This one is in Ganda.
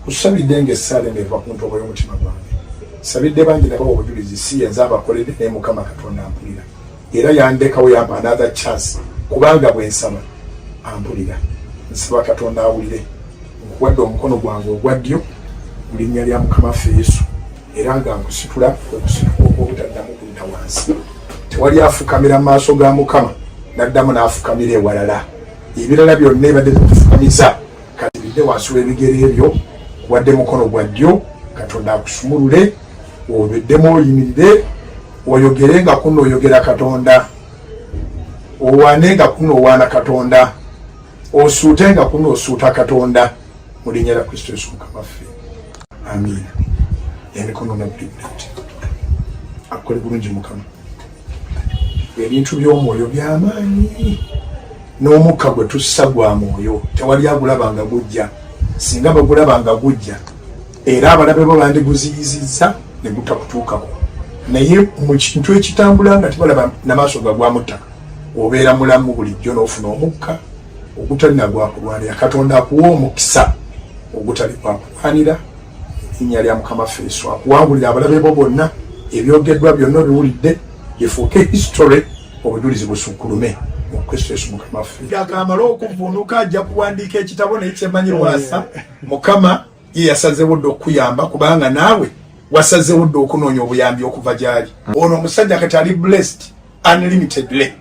Nkusabidde nga essaala eno eva ku ntobo y'omutima gwange. Nsabidde bangi nabawa obujulizi, si yenze abakoledde, naye Mukama Katonda ampulira era yandekawo, yampa another chance, kubanga bwe nsaba ampulira. Nsaba Katonda awulire. Nkuwadde omukono gwange ogwa ddyo mu linnya lya Mukama ffe Yesu, era nga nkusitula okusituka okw'obutaddamu kudda wansi. Tewali afukamira mu maaso ga Mukama n'addamu n'afukamira ewalala. Ebirala byonna ebadde bikufukamiza kati bidde wansi w'ebigere ebyo. Kuwadde mukono gwa ddyo, Katonda akusumulule, obeddemu oyimirire, oyogere nga kuno oyogera Katonda, owaane nga kuno owaana Katonda, osuute nga kuno osuuta Katonda, mu linnya lya Kristo Yesu Mukama waffe, amiina. Emikono na buli buleti akole bulungi Mukama. Ebintu by'omwoyo byamaanyi, n'omukka gwe tussa gwa mwoyo, tewali agulaba nga gujja. Singa bagulaba nga gujja, era abalabe bo bandiguziyizizza ne gutakutuukako, naye mu kintu ekitambula nga tebalaba namaaso gagwamu ttaka, obeera mulamu bulijjo n'ofuna omukka ogutali nagwakulwanira. Katonda akuwa omukisa ogutali gwakulwanira, linnya lya Mukama ffe Yesu. Akuwangulira abalabe bo bonna. Ebyogeddwa byonna obiwulidde, bifuuke history, obujulizi busukkulume mu Kristo Yesu Mukama ffe. Akamala okuvunuka ajja kuwandiika ekitabo, naye kyemanyi lwasa Mukama ye yasazewo dda okukuyamba, kubanga naawe wasazewo dda okunoonya obuyambi okuva gyali. Ono omusajja kati ali blessed unlimitedly.